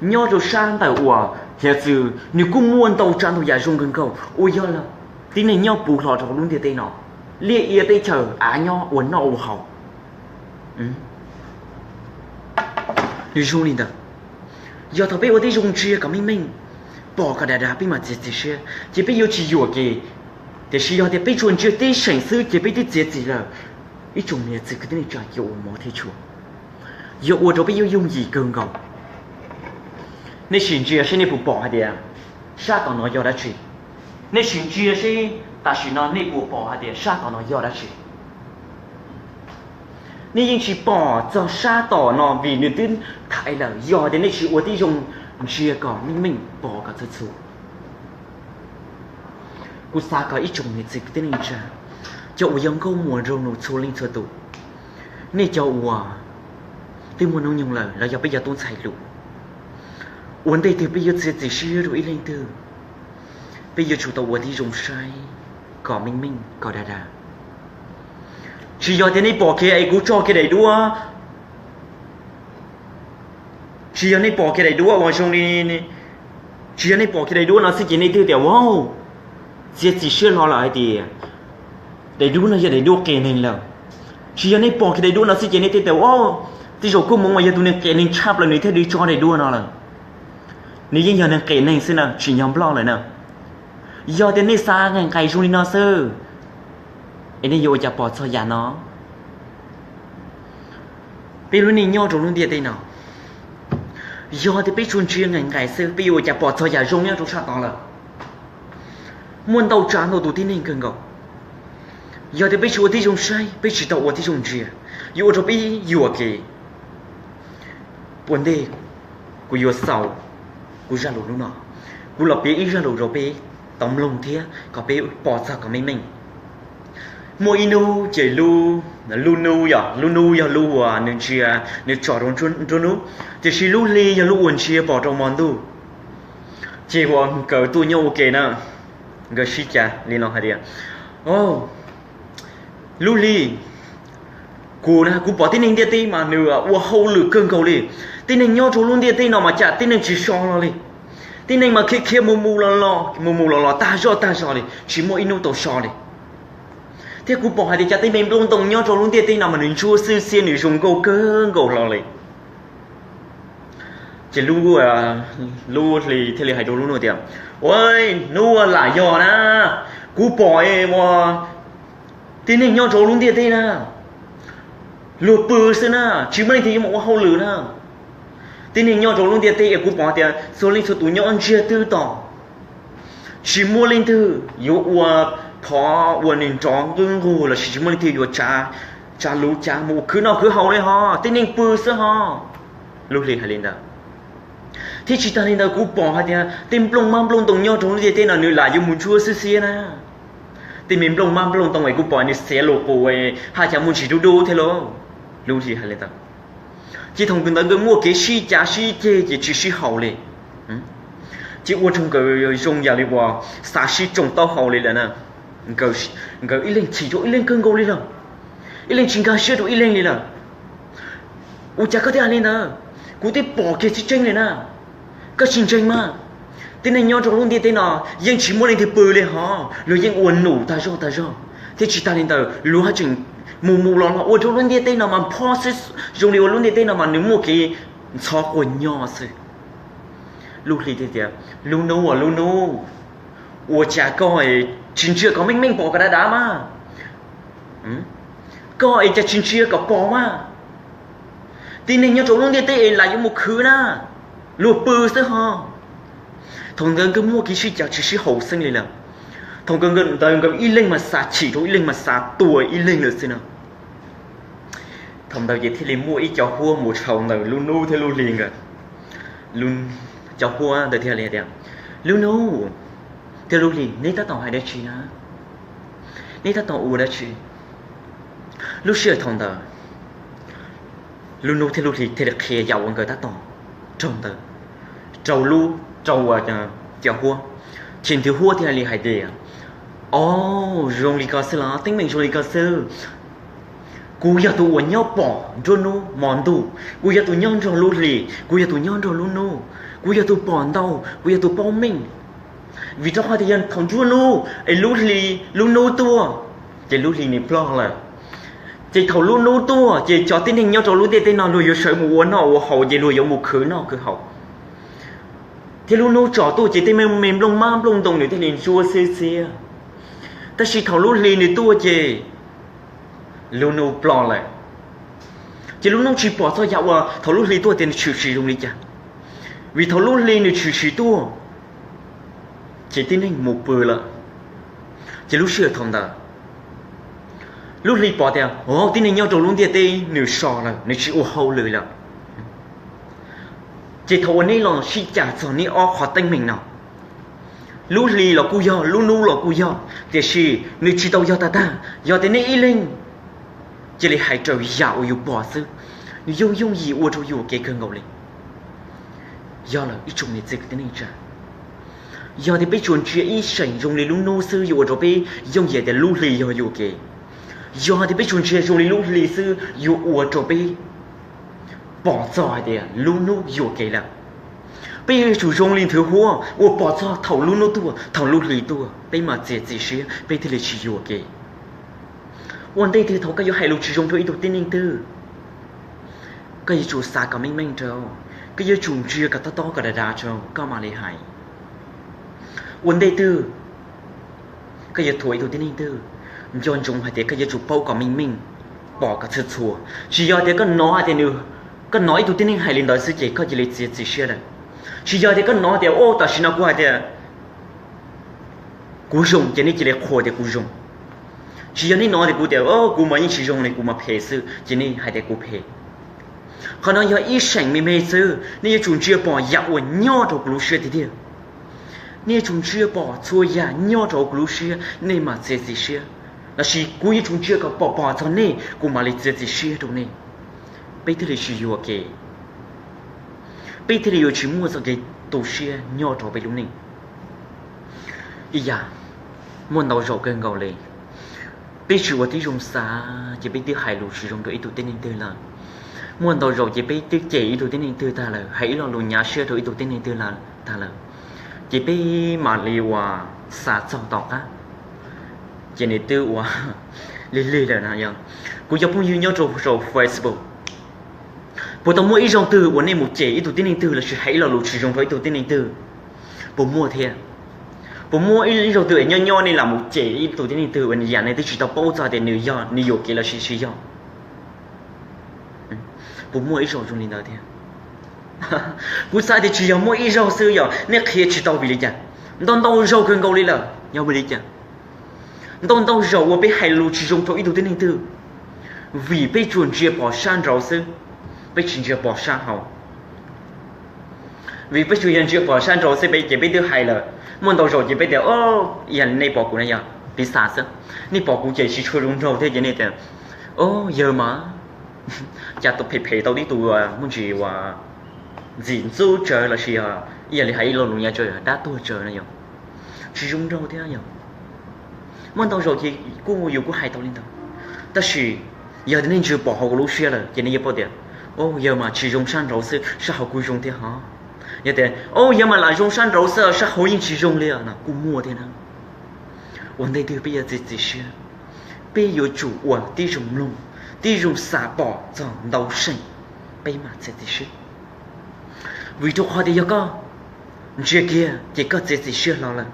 nyob rau sab ntawm uas hiav txwv nws kuj muaj ntau tsav ntau yam zoo kawg nkaus uas yog tib neeg nyob puv hlo rau lub ntiaj teb no, liaj ia teb chaws av nyob ua noj ua haus. Nws zoo li ntawd. Yog thaum peb ua tib zoo ntsia kom meej meej, pom kom dag dag peb mam txiav txim siab ces peb yuav tsis yuam kev. Tiam sis yog tias peb tsuas ntsia tib seem xwb ces peb twb txiav txim lawm, ib tsoom niam txiv kwv tij neej tsa cov uas hmov thiab tshua, yog ua rau peb yuav yooj yim kawg nkaus. Nej sim ntsia seb nej puas pom hais tias sab tom no yog dab tsi. Nej sim ntsia seb tam sim no nej puas pom hais tias sab tom no yog dab tsi. Nej yeej tsis pom txog sab tom no vim nws twb thaiv lawm, yog tias nej tsis ua tib zoo ntsia kom meej meej pom kom txhua txhua. Kuv xav kom ib tsoom niam txiv kwv tij neej tsa, cov uas yog nkauj muam nraug nus txhua leej txhua tus, nej cov uas twb muaj hnub nyoog lawm los yog peb cov tub ntxhais hluas, ua ntej twg peb yuav txiav txim siab rau ib leej twg, peb yuav tsum tau ua tib zoo saib kom meej meej kom dag dag. Tsis yog tias nej pom kiag es kuv tso kiag daim duab, tsis yog nej pom kiag daim duab uas zoo li, tsis yog nej pom kiag daim duab no xwb ces nej twb tias wow, txiav txim siab hlo lawm hais tias daim duab no yog daim duab qias neeg lawm. Tsis yog nej pom kiag daim duab no xwb ces nej twb tias wow, Tij Zaum Kuj Moov uas yog tus neeg qias neeg tshaj plaws nws thiaj li tso daim duab no lawm. Nws yeej yog neeg qias neeg xwb na, tsim nyog Nplog lawm na. Yog tias nej xav nqaim nqaim zoo li no xwb, es nej yuav ua cas pom txog yam no? Peb lub neej nyob rau lub ntiaj teb no, yog tias peb tsuas ntsia nqaim nqaim xwb, peb yuav ua cas pom txog yam zoo nyob rau sab tod lawm? Muaj ntau tsav ntau tus tib neeg kawg nkaus. Yog tias peb tsis ua tib zoo saib, peb tsis tau ua tib zoo ntsia, yuav ua rau peb yuam kev. Ua ntej kuv yuav xaus kuv zaj lus hnub no, kuv los piav ib zaj lus rau peb tau mloog thiab kom peb pom txog kom meej meej. Muaj ib hnub ces lub, lub hnub yog, lub hnub yog lub uas nws ntsia, nws tsom rau nruab hnub, tiam sis lub hli yog lub uas ntsia pom rau hmo ntuj. Ces uas nkawd tuaj nyob ua ke na, nkawd sib cav li no hais tias, o, lub hli, kuv na kuv pom tib neeg ntiaj teb mas nws ua hauj lwm kawg nkaus li. Tib neeg nyob rau lub ntiaj teb no mas cas tib neeg tsis so los li. Tib neeg mas khiav khiav mus mus los los mus mus los los tag zog tag zog li, tsis muaj ib hnub tau so li. Thiab kuv pom hais tias cas tej me nplooj ntoo nyob rau lub ntiaj teb no mas nws ntsuab xwb xiab, nws zoo nkauj kawg nkaus hlo li. Ces lub, lub hli thiaj li hais rau lub hnub tias, ua, hnub ua lam yog na, kuv pom es uas tib neeg nyob rau lub ntiaj teb na, luag pw xwb na, tsis muaj leej twg yuav mus ua hauj lwm na. Tib neeg nyob rau lub ntiaj teb es kuv pom tias txhua leej txhua tus nyob ntsiag twb to, tsis muaj leej twg yuav ua phov ua nws nrov nqwb nqug lossis tsis muaj leej twg yuav tsa, tsa luv cav mus ua khwv noj khwv haus li ho, tib neeg pw xwb ho. Lub hli hais li ntawd. Thiab tsis tas li ntawd, kuv pom hais tias tej nplooj mab nplooj ntoo nyob rau lub ntiaj teb no nws lam yuav mus ntsuab xwb xiab na. Tej me nplooj mab nplooj ntoo es kuv pom nws xiav lus qus, haj yam muaj ntsis dub dub thiab lauj. Lub hli hais li ntawd. Ces thaum ntawd nkawd muaj kev sib cav sib ceg ces tsis sib haum li. Ces ua rau nkawd zoo yam li uas xav sib tsoo taub hau li lawm na. Nkawd ib leeg chim rau ib leeg kawg nkaus li lawm, ib leeg tsis nkag siab rau ib leeg li lawm. Ua cas koj thiaj hais li ntawd? Kuv twb pom kiag tseeb tseeb li na. Koj tsis ntseeg mas, tib neeg nyob rau lub ntiaj teb no yeej tsis muaj leej twg pw li hos, luag yeej ua num tag zog tag zog. Thiab tsis tas li ntawd, luag haj tseem mus mus los los ua rau lub ntiaj teb no mas phob xwb, zoo li ua lub ntiaj teb no mas nws muaj kev ntxhov quas nyo xwb. Lub hli thiaj tias, lub hnub, lub hnub, ua cas koj tsis ntsia kom meej meej pom kom dav dav mas? Koj es cas tsis ntsia kom pom mas? Tib neeg nyob rau lub ntiaj teb es lam yuav mus khwv na, luag pw xwb ho. Thaum ntawd nkawd muaj kev sib cav tsis sib haum xeeb li lawm. Thaum ntawd nkawd ib leeg mas xav chim rau ib leeg mas xav tua ib leeg lawm xwb na. Thaum ntawd ces thiaj li muaj ib co huab mus dhau ntawm lub hnub thiab lub hli nkawd. Cov huab ntawd thiaj li tias, lub hnub thiab lub hli, neb tab tom hais dab tsi na? Neb tab tom ua dab tsi? Lub sij hawm thaum ntawd, lub hnub thiab lub hli thiaj li qhia yam uas nkawd tab tom raug ntawd rau lub, rau cov huab. Ces nthwv huab thiaj li hais tias, o, zoo li ko xwb los? Teeb meem zoo li ko xwb. Kuv yog tus uas nyob pom nruab hnub hmo ntuj, kuv yog tus nyob nrog lub hli, kuv yog tus nyob nrog lub hnub, kuv yog tus pom ntau, kuv yog tus paub meej. Vim rau qhov tias yog thaum nruab hnub es lub hli, lub hnub tuaj, ces lub hli nws ploj lawm. Ces thaum lub hnub tuaj ces cov tib neeg nyob rau lub ntiaj teb no luag yuav sawv mus ua noj ua haus, ces luag yuav mus khwv noj khwv haus. Thiab lub hnub tsom tuaj ces tej me nplooj mab nplooj ntoo nws thiaj li ntsuab xwb xiab. Tab sis thaum lub hli nws tuaj ces lub hnub ploj lawm. Ces lub hnub tsis pom txog yam uas thaum lub hli tuaj tias nws tshwm sim zoo li cas. Vim thaum lub hli nws tshwm sim tuaj ces tib neeg mus pw lawm. Ces lub sij hawm thaum ntawd lub hli pom tias, o, tib neeg nyob rau lub ntiaj teb nws so lawm, nws tsis ua hauj lwm lawm. Ces thaum uas neb los sib cam txog neb ob qhov teeb meem no, lub hli los kuj yog, lub hnub los kuj yog, tiam sis nws tsis tau yog tag tag. Yog tias neb ib leeg cia li hais raws yam uas yus pom xwb, nws yooj yooj yim ua rau yuam kev kawg nkaus li. Yog lawm ib tsoom niam txiv kwv tij neej tsa, yog tias peb tsuas ntsia ib seem zoo li lub hnub xwb yuav ua rau peb yooj yim tias lub hli yog yuam kev. Yog tias peb tsuas ntsia zoo li lub hli xwb yuav ua rau peb pom txog hais tias lub hnub yuam kev lawm. Peb yuav tsum zoo li nthwv huab uas pom txog thaum lub hnub tuaj, thaum lub hli tuaj, peb mam txiav txim siab, peb thiaj li tsis yuam kev. Ua ntej twg thaum koj yuav hais lus tsis zoo rau ib tug tib neeg twg, Koj yuav tsum xav kom meej meej rau, koj yuav tsum ntsia kom tob tob kom dav dav rau koj mam li hais. Ua ntej twg koj yuav thuam ib tug tib neeg twg, nco ntsoov hais tias koj yuav tsum paub kom meej meej, pom kom txhua txhua. Tsis yog tias koj hnov hais tias nws, koj hnov ib tug tib neeg hais li ntawd xwb ces koj cia li txiav txim siab lawm. Tsis yog tias koj hnov tias, o, tam sim no kuv hais tias kuv zoo ces nej cia li qhuas tias kuv zoo. Tsis yog nej hnov tias kuv tias, o, kuv mas yeej tsis zoo li, kuv mas phem xwb ces nej hais tias kuv phem. Qhov no yog ib seem me me xwb, nej yuav tsum ntsia pom yam uas nyob rau kuv lub siab tiag tiag. Nej yuav tsum ntsia pom txhua yam nyob rau kuv lub siab nej mam txiav txim siab. Lossis kuv yuav tsum ntsia kom pom pom txog nej kuv mam li txiav txim siab rau nej. Peb thiaj li tsis yuam kev, peb thiaj li yuav tsis muaj txoj kev tu siab nyob rau peb lub neej. Ib yam, muaj ntau zaus kawg nkaus li, peb tsis ua tib zoo xav ces peb twb hais lus tsis zoo rau ib tug tib neeg twg lawm. Muaj ntau zaus ces peb twb cem ib tug tib neeg twg tag lawm, hais ib lo lus hnyav siab rau ib tug tib neeg twg tag lawm, ces peb mam li uas xav txog tom qab ces nws twb ua lig lig lawm na yog. Kuv cov phooj ywg nyob rau saum Facebook, puas tau muaj ib zaug twg uas nej mus cem ib tug tib neeg twg lossis hais ib lo lus tsis zoo rau ib tug tib neeg twg? Puas muaj thiab? Puas muaj ib zaug twg es nyob nyob nej lam mus cem ib tug tib neeg twg uas yam nej twb tsis tau paub txog tias nws yog nws yuam kev lossis tsis yog? Puas muaj ib zaug zoo li ntawd thiab? Kuv xav tias tsis yog muaj ib zaug xwb, yog nej qhia tsis tau vim li cas. Ntau ntau zaug kawg nkaus li lawm, yog vim li cas? Ntau ntau zaus uas peb hais lus tsis zoo rau ib tug tib neeg twg, vim peb tsuas ntsia pom sab nraud xwb, peb tsis ntsia pom sab hauv. Vim peb tsuas yog ntsia pom sab nraud xwb peb ces peb twb hais lawm. Muaj ntau zaus ces peb tias, o, yog nej pom kuv na, yog piv xam xwb, nej pom kuv ces tsis tshua zoo nraug thiab ces nej tias, o, yawg mas cas tus phem phem tau tib tug muaj ntsis uas ntxim ntxub tsawv lossis yog li hais ib lo lus hnyav tsawv, dab tuag tsawv no yog tsis zoo nraug thiab yog. Muaj ntau zaus ces kuj yus kuj hais tau li ntawd, tab sis yog tias nej ntsia pom hauv kuv lub siab lawm ces nej yuav paub tias, o, yawg mas tsis zoo sab nraud xwb, sab hauv kuj zoo thiab hos. Yog tias, o, yawg mas lam zoo sab nraud xwb, sab hauv yeej tsis zoo li no kuj muaj thiab na. Ua ntej twg peb yuav txiav txim siab, peb yuav tsum ua tib zoo mloog, tib zoo xav pom txog ntau seem, peb mam txiav txim siab. Vim rau qhov tias yog koj ntsia kiag ces koj txiav txim siab hlo lawm,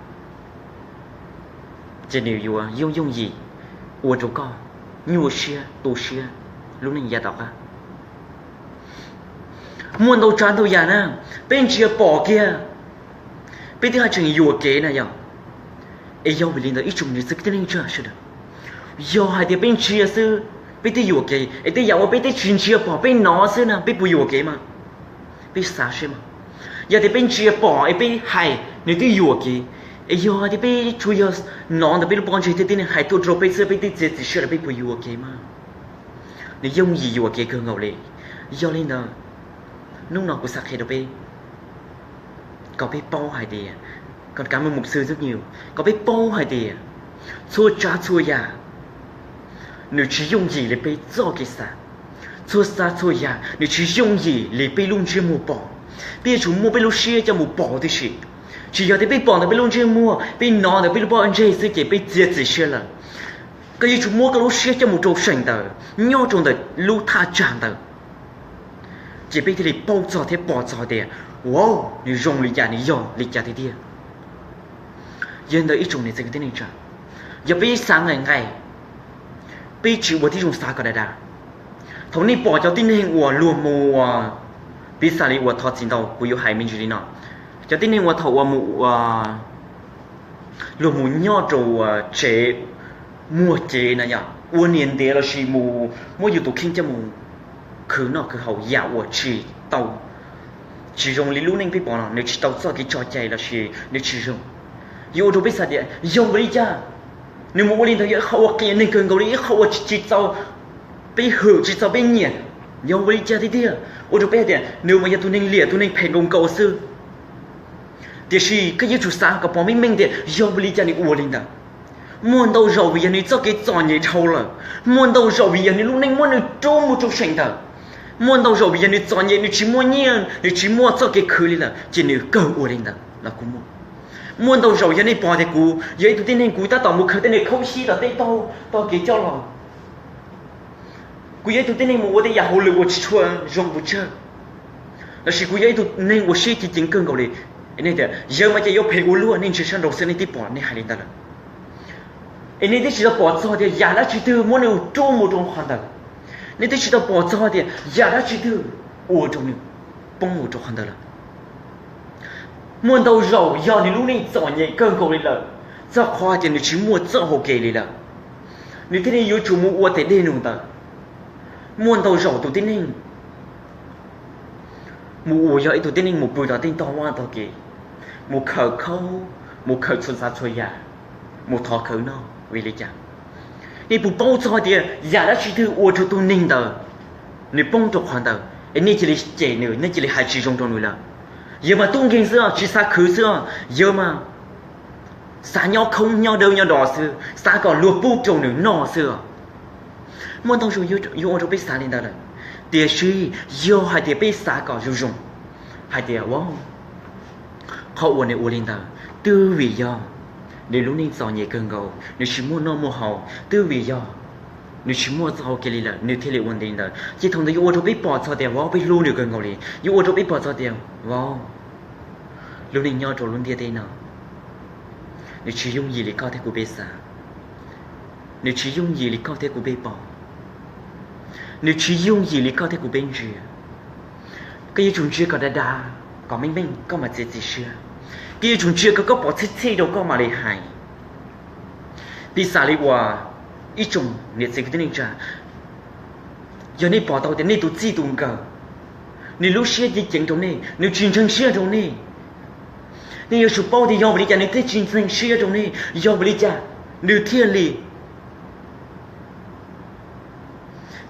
ces nws yuav yooj yooj yim ua rau koj nyuaj siab tu siab lub neej yav tom qab. Muaj ntau tsav ntau yam na, peb ntsia pom kiag, peb twb haj tseem yuam kev na yog. Es yog vim li ntawd ib tsoom niam txiv kwv tij neej tsa sawv daws, yog hais tias peb ntsia xwb peb twb yuam kev, es tej yam uas peb twb tsis ntsia pom peb hnov xwb na peb puas yuam kev mas? Peb xav seb mas, yog tias peb ntsia pom es peb hais nws twb yuam kev, es yog tias peb tsuas yog hnov ntawm peb lub pob ntseg thiab tib neeg hais tuaj rau peb xwb peb twb txiav txim siab lawm peb puas yuam kev mas? Nws yooj yim yuam kev kawg nkaus li. Yog li ntawd, hnub no kuv xav qhia rau peb kom peb paub hais tias, kom kav mus mus xwb xwb nyuj, kom peb paub hais tias txhua tsav txhua yam nws tsis yooj yim li peb txoj kev xav. Txhua tsav txhua yam nws tsis yooj yim li peb lub ntsej muag pom. Peb yuav tsum muab peb lub siab coj mus pom tib si. Tsis yog tias peb pom ntawm peb lub ntsej muag, peb hnov ntawm peb lub pob ntseg xwb ces peb txiav txim siab lawm. Koj yuav tsum muab koj lub siab coj mus rau seem ntawd, nyob rau ntawm lub thaj tsam ntawd, ces peb thiaj li paub txog thiab pom txog tias, wow, nws zoo li cas, nws yog li cas tiag tiag. Yog li ntawd ib tsoom niam txiv kwv tij neej tsa, yog peb xav nqaim nqaim, peb tsis ua tib zoo xav kom dav dav. Thaum nej pom cov tib neeg uas luag mus, piv xam li uas thov txim ntau kuv yuav hais me ntsis li no, cov tib neeg uas thaum uas mus, luag mus nyob rau tsev muag cev na yom, ua niam ntiav lossis mus muab yus tus kheej coj mus khwv noj khwv haus yam uas tsis tau, tsis zoo li lub neej peb pom no, nws tsis tau txoj kev tso cai lossis nws tsis zoo. Yuav ua rau peb xav tias yog ua li cas nws mus ua li ntawd, yog ib qho uas qias neeg kawg nkaus li, ib qho uas tsis txaus peb hwm, tsis txaus peb nyiam, yog ua li cas tiag tiag, ua rau peb hais tias nws mas yog tus neeg liam, tus neeg phem nkaus nkaus xwb. Tiam sis koj yuav tsum xav kom pom meej meej tias yog ua li cas nws ua li ntawd. Muaj ntau zaus vim yog nws txoj kev txom nyem dhau lawm, muaj ntau zaus vim yog nws lub neej muab nws rub mus rau seem ntawd, muaj ntau zaus vim yog nws txom nyem, nws tsis muaj nyiaj, nws tsis muaj txoj kev khwv li lawm ces nws kawg ua li ntawd los kuj muaj. Muaj ntau zaus yog nej pom tias kuv yog ib tug tib neeg, kuv tab tom mus khaws tej niag khaub xyib tom tej taug tog kev coj los, Kuv yog ib tug tib neeg mus ua tej yam hauj lwm uas tsis tshua zoo pes tsawg, lossis kuv yog ib tug neeg uas siab ceev ceev kawg nkaus li. Nej tias yawg mas ces yuav phem ua luaj, nej ntsia sab nraud xwb nej twb pom, nej hais li ntawd lawm. Es nej twb tsis tau pom txog tias yam dab tsi twg muab nws rub mus rau qhov ntawd. Nej twb tsis tau pom txog tias yam dab tsi twg ua rau nws poob mus rau qhov ntawd lawm. Muaj ntau zaus yog nws lub neej txom nyem kawg nkaus li lawm, txog qhov tias nws tsis muaj txoj hau kev li lawm, nws thiaj li yuav tsum mus ua tes dej num ntawd. Muaj ntau zaus tus tib neeg mus ua yog ib tug tib neeg mus pw tom tej tog vaj tog kev, mus khawm khaub, mus khawm txhua tsav txhua yam, mus thov khawv noj. Vim li cas? Nej puas paub txog tias yam dab tsi twg ua rau tus neeg ntawd nws poob rau qhov ntawd, es nej cia li cem nws, nej cia li hais tsis zoo rau nws lawm? Yawg mas tub nkeeg xwb os, tsis xav khwv xwb os, yawg mas xav nyob khoob nyob dawb nyob do xwb, xav kom luag pub rau nws noj xwb os. Muaj ntau zaus yuav ua rau peb xav li ntawd lawm, tiam sis yog hais tias peb xav kom zoo zoo, hais tias a, qhov uas nws ua li ntawd twb vim yog nws lub neej txom nyem kawg nkaus, nws tsis muaj noj muaj haus, twb vim yog nws tsis muaj txoj hau kev li lawm nws thiaj li ua li ntawd, ces thaum ntawd yuav ua rau peb pom txog tias vauv, peb hlub nws kawg nkaus li, yuav ua rau peb pom txog tias vauv, lub neej nyob rau lub ntiaj teb no, nws tsis yooj yim li koj thiab kuv peb xav, nws tsis yooj yim li koj thiab kuv peb pom, nws tsis yooj yim li koj thiab kuv peb ntsia. Koj yuav tsum ntsia kom dav dav, kom meej meej koj mam txiav txim siab. Koj yuav tsum ntsia kom koj pom txhij txhij rau koj mam li hais. Piv xam li uas ib tsoom niam txiv kwv tij neej tsa, yog nej pom tau tias nej tus txij tus nkawm, nws lub siab ceev ceev rau nej, nws tsis ntseeg siab rau nej, nej yuav tsum paub tias yog vim li cas nws thiaj tsis ntseeg siab rau nej, yog vim li cas nws thiaj li,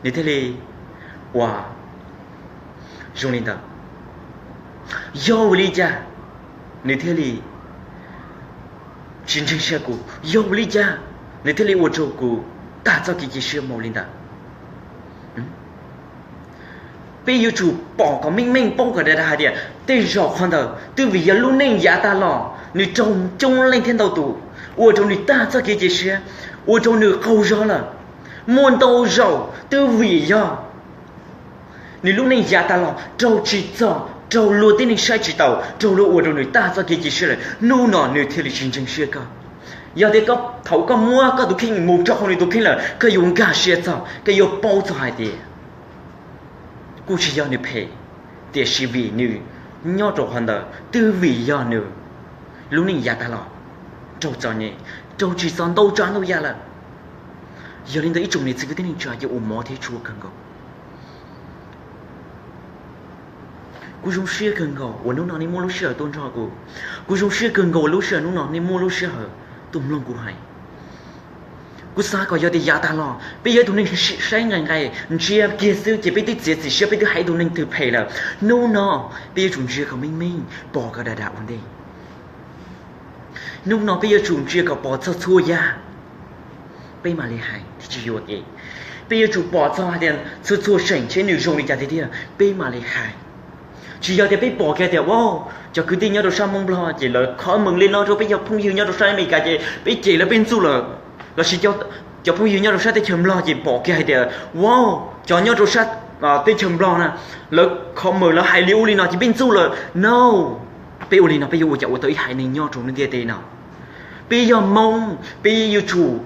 nws thiaj li ua zoo li ntawd, yog vim li cas nws thiaj li tsis ntseeg siab kuv, yog vim li cas nws thiaj li ua rau kuv tag txoj kev cia siab mus li ntawd. Peb yuav tsum pom kom meej meej, paub kom dav dav hais tias tej zaum qhov ntawd twb vim yog lub neej yav tag los nws raug coob leej thiab ntau tus, ua rau nws tag txoj kev cia siab, ua rau nws qaug zog lawm. Muaj ntau zaus twb vim yog nws lub neej yav tag los raug tsim txom, raug luag tib neeg saib tsis taus, raug luag ua rau nws tag txoj kev cia siab lawm, hnub no nws thiaj li tsis ntseeg siab koj. Yog tias koj, thaum koj muab koj tus kheej mus rau hauv nws tus kheej lawm, koj yuav nkag siab txog, koj yuav paub txog hais tias kuj tsis yog nws phem, tiam sis vim nws nyob rau qhov ntawd twb vim yog nws lub neej yav tag los raug txom nyem, raug tsim txom ntau tsav ntau yam lawm. Yog li ntawd ib tsoom niam txiv kwv tij neej tsa, ces ua mov thiab tshua kawg nkaus. Kuv zoo siab kawg nkaus uas hnub no nej muab lub sij hawm tuaj nrog kuv. Kuv zoo siab kawg nkaus uas lub sij hawm hnub no nej muab lub sij hawm tuaj mloog kuv hais. Kuv xav kom yog tias yav tag los peb yog ib tug neeg saib nqaim nqaim ntsia kiag xwb ces peb twb txiav txim siab, peb twb hais tus neeg twg phem lawm. Hnub no peb yuav tsum ntsia kom meej meej, pom kom dav dav ua ntej. Hnub no peb yuav tsum ntsia kom pom txog txhua yam, peb mam li hais thiaj tsis yuam kev. Peb yuav tsum pom txog hais tias txhua txhua seem ntshe nws zoo li cas tiag tiag, peb mam li hais. Tsis yog tias peb pom kiag tias, wow, cov kwv tij nyob rau sab Hmoob Nplog ces lawv comment li no rau peb cov phooj ywg nyob rau sab Amelikas, ces peb cem lawv peb ntxub lawm. Lossis cov phooj ywg nyob rau sab teb chaws Nplog ces pom kiag hais tias, wow, cov nyob rau sab teb chaws Nplog na, lawv comment, lawv hais li ub li no ces peb ntxub lawm. No, peb ua li no peb yuav ua cas ua tau ib haiv neeg nyob rau lub ntiaj teb no? Peb yog Hmoob, peb yuav tsum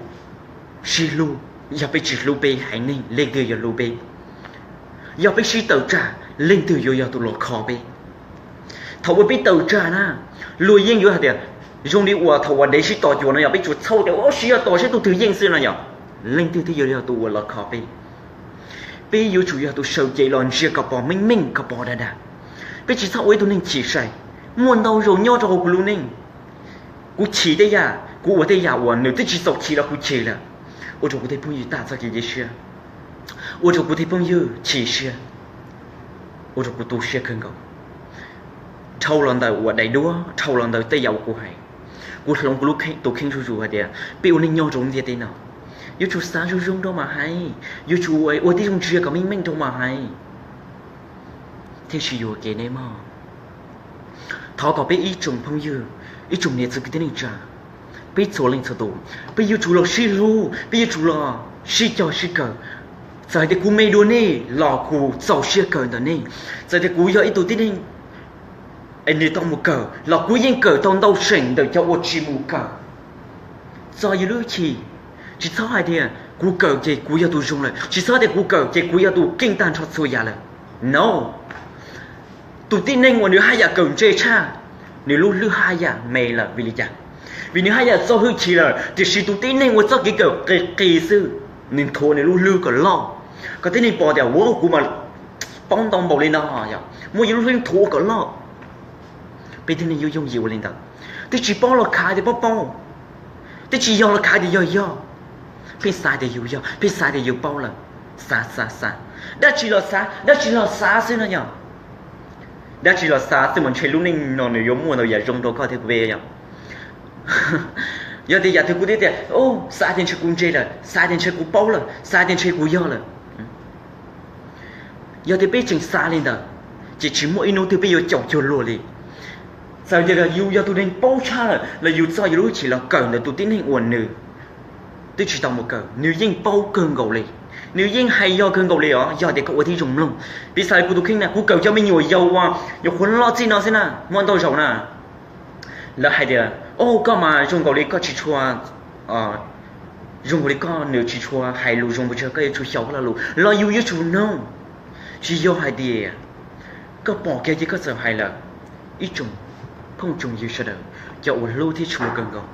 sib hlub. Yog peb tsis hlub peb haiv neeg, leej twg yuav hlub peb? Yog peb sib tawm tsam, leej twg yuav yog tus los kho peb? Thaum uas peb tawm tsam na, luag yeej yuav hais tias, zoo li uas thaum uas dev sib tos cuav no, yog peb tsuas txhawj tias, o, sib tos saib tus twg yeej xwb no yog, leej twg thiaj yuav yog tus uas los kho peb? Peb yuav tsum yog tus sawv cev los ntsia kom pom meej meej, kom pom dav dav. Peb tsis txhob ua ib tug neeg chim sai. Muaj ntau zaus nyob rau hauv kuv lub neej, kuv chim tej yam, kuv ua tej yam uas nws twb tsis txaus chim los kuv chim lawm, ua rau kuv tej phooj ywg tag txoj kev cia siab, ua rau kuv tej phooj ywg chim siab, ua rau kuv tu siab kawg nkaus. Dhau los ntawm uas daim duab, dhau los ntawm tej yam uas kuv hais, kuv hloov kuv lub, tus kheej zuj zus hais tias peb ua neej nyob rau lub ntiaj teb no, yuav tsum xav zoo zoo rau mam hais, yuav tsum ua tib zoo ntsia kom meej meej rau mam hais, thiaj tsis yuam kev nej mog. Thov kom peb ib tsoom phooj ywg, ib tsoom niam txiv kwv tij neej tsa, peb txhua leej txhua tus, peb yuav tsum los sib hlub, peb yuav tsum los sib cog sib kawm, Txawm hais tias kuv me dua nej los kuv txaus siab kawm ntawm nej. Txawm tias kuv yog ib tug tib neeg es nws tau mus kawm los kuv yeej kawm tau ntau seem ntawm cov uas tsis mus kawm. Txo yus lub hwj chim, tsis txhob hais tias kuv kawm ces kuv yog tus zoo lawm, tsis txhob tias kuv kawm ces kuv yog tus keej tag nrho txhua yam lawm. No, tus tib neeg uas nws haj yam kawm ntse tshaj, nws lub hlwb haj yam me lawm. Vim li cas? Vim nws haj yam txo hwj chim lawm, tiam sis tus tib neeg uas txoj kev kawm qis qis xwb, nws nthuav nws lub hlwb kom loj, kom tib neeg pom tias, wow, kuv mas paub ntau npaum li no, muab yus lub hlwb nthuav kom loj. Peb tib neeg yuav yooj yim ua li ntawd, twb tsis paub los khav tias paub paub, twb tsis yog los khav tias yog yog. Pheej xav tias yus yog, pheej xav tias yus paub lawm, xav xav xav, dab tsi los xav, dab tsi los xav xwb no yog. Dab tsi los xav xwb mas ntshe lub neej no nws yuav muaj ntau yam zoo rau koj thiab kuv peb yog. Yog tias yam twg kuv twb tias, xav tias ntshe kuv ntse lawm, xav tias ntshe kuv paub lawm, xav tias ntshe kuv yog lawm. Yog tias peb tseem xav li ntawd, ces tsis muaj ib hnub twg peb yuav caum cuag luag li. Txawm tias yus yog tus neeg paub tshaj lawm los yus txo yus lub hwj chim los kawm ntawm tus tib neeg uas nws twb tsis tau mus kawm, nws yeej paub kawg nkaus li, nws yeej hais yog kawg nkaus li os. Yog tias koj ua tib zoo mloog, piv xam kuv tus kheej na, kuv kawm cov me nyuam yaus uas nyuam qhuav loj txij no xwb na, muaj ntau zaus na, lawv hais tias, o, koj mas zoo nkaus li koj tsis tshua, zoo nkaus li koj nws tsis tshua hais lus zoo pes tsawg, koj yuav tsum xyaum koj lo lus los yus yuav tsum mloog. Tsis yog hais tias koj pom kiag ces koj txawm hais lawm. Ib tsoom phooj tsoom ywg sawv daws, cov uas hlub thiab tshua kawg nkaus,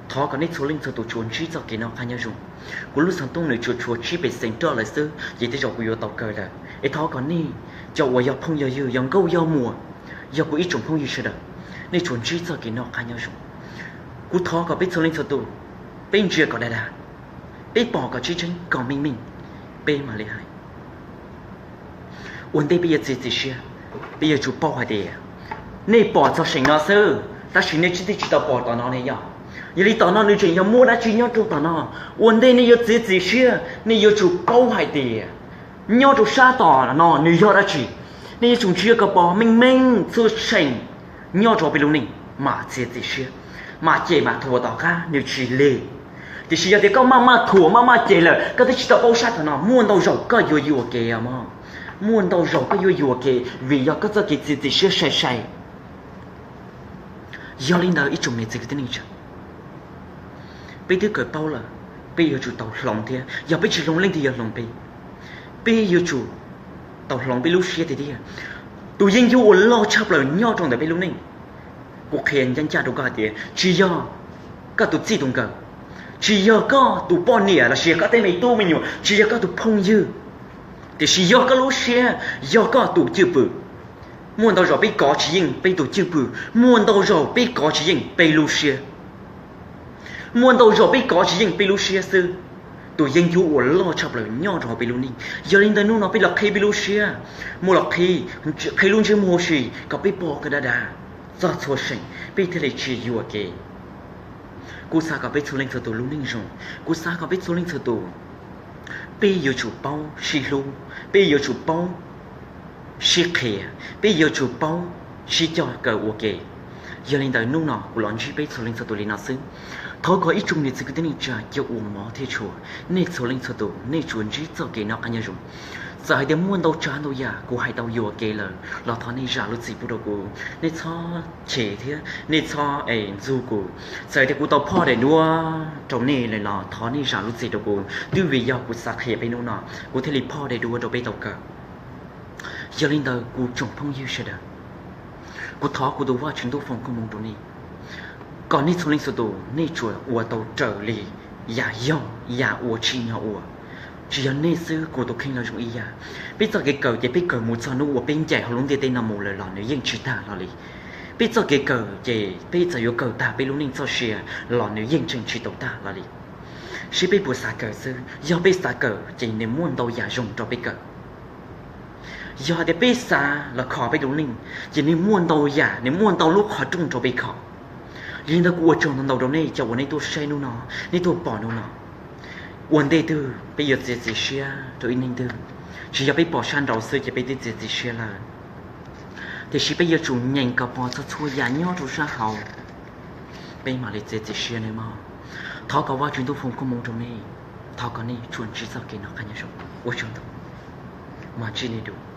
thov kom nej txhua leej txhua tus tsuas ntsib txoj kev noj qab nyob zoo. Kuv lub xov tooj nws tsuas tshuav tsib pes xees roj lawm xwb ces tej zaum kuv yuav tau kaw lawm. Es thov kom nej cov uas yog phooj yog ywg, yog nkauj yog muam, yog kuv ib tsoom phooj ywg sawv daws, nej tsuas ntsib txoj kev noj qab nyob zoo. Kuv thov kom peb txhua leej txhua tus, peb ntsia kom dag dag, peb pom kom tseeb tseeb kom meej meej, peb mam li hais. Ua ntej peb yuav txiav txim siab, peb yuav tsum paub hais tias nej pom txog seem no xwb, tab sis nej tsis, twb tsis tau pom tom no ne yog. Yog li tom no nws tseem yog muaj dab tsi nyob rau tom no. Ua ntej nej yuav txiav txim siab, nej yuav tsum paub hais tias nyob rau sab tom no nws yog dab tsi. Nej yuav tsum ntsia kom pom meej meej txhua seem nyob rau peb lub neej, mam txiav txim siab, mam cem mam thuam tom qab nws tsis lig. Tiam sis yog tias koj maj maj thuam maj maj cem lawm, koj twb tsis tau paub sab tom no, muaj ntau zaus koj yuav yuam kev os mog. Muaj ntau zaus koj yuav yuam kev vim yog koj txoj kev txiav txim siab sai sai. Yog li ntawd ib tsoom niam txiv kwv tij neej tsa, peb twb kawm paub lawm, peb yuav tsum tau hloov thiab. Yog peb tsis hloov leej twg yuav hloov peb? Peb yuav tsum tau hloov peb lub siab tiag tiag. Tus yeeb ncuab uas loj tshaj plaws nyob rau ntawm peb lub neej, kuv qhia ncaj ncaj rau koj hais tias tsis yog koj tus txij tus nkawm, tsis yog koj tus poj niam lossis koj tej me tub me nyuam, tsis yog koj tus phooj ywg, tiam sis yog koj lub siab, yog koj tus cwj pwm. Muaj ntau zaus peb kov tsis yeej peb tus cwj pwm, muaj ntau zaus peb kov tsis yeej peb lub siab. Muaj ntau zaus peb kov tsis yeej peb lub siab xwb. Tus yeeb ncuab uas loj tshaj plaws nyob rau hauv peb lub neej. Yog li ntawd hnub no peb los qhib peb lub siab, muab los qhib, qhib lub ntsej muag huv si kom peb pom kawg dag dag txog txhua seem, peb thiaj li tsis yuam kev. Kuv xav kom peb txhua leej txhua tus lub neej zoo. Kuv xav kom peb txhua leej txhua tus, peb yuav tsum paub sib hlub, peb yuav tsum paub sib qhia, peb yuav tsum paub sib coj kaw ua ke. Yog li ntawd hnub no kuv los ntsib peb txhua leej txhua tus li no xwb. Thov kom ib tsoom niam txiv kwv tij neej tsa cov uas hmov thiab tshua, nej txhua leej txhua tus nej tsuas ntsib txoj kev noj qab nyob zoo. Txawm hais tias muaj ntau tsav ntau yam kuv hais tau yuam kev lawm los thov nej zam lub txim pub rau kuv, nej txhob chim thiab nej txhob es ntxub kuv. Txawm hais tias kuv tau phoj daim duab rau nej lawm los thov nej zam lub txim rau kuv, twb vim yog kuv xav qhia peb hnub no kuv thiaj li phoj daim duab rau peb tau kawm. Yog li ntawd kuv tsoom phooj ywg sawv daws, kuv thov kuv tus Vajtswv ntuj foom koob hmoov rau nej, kom nej txhua leej txhua tus nej tsuas ua tau raws li yam yog yam uas tsim nyog ua. Tsis yog nej xwb, kuv tus kheej los zoo ib yam. Peb txoj kev kawm ces peb kawm mus txog hnub uas peb ncaim hauv lub ntiaj teb no mus lawm los nws yeej tsis tag hlo li. Peb txoj kev kawm ces peb txawm yuav kawm tag peb lub neej txoj sia los nws yeej tseem tsis tau tag hlo li. Seb peb puas xav kawm xwb, yog peb xav kawm ces nws muaj ntau yam zoo rau peb kawm. Yog hais tias peb xav los kho peb lub neej, ces nws muaj ntau yam, nws muaj ntau lub qhov rooj rau peb kho. Yog li ntawd kuv ua tsaug ntau ntau rau nej cov uas nej tuaj saib hnub no, nej tuaj pom hnub no. Ua ntej twg peb yuav txiav txim siab rau ib neeg twg, tsis yog peb pom sab nraud xwb ces peb twb txiav txim siab lawm. Tiam sis peb yuav tsum nyeem kom pom txog txhua yam nyob rau sab hauv, peb mam li txiav txim siab nawb mog. Thov kom Vajtswv ntuj foom koob hmoov rau nej. Thov kom nej tsuas ntsib txoj kev noj qab nyob zoo. Ua tsaug ntau. Mas ntsib nej dua.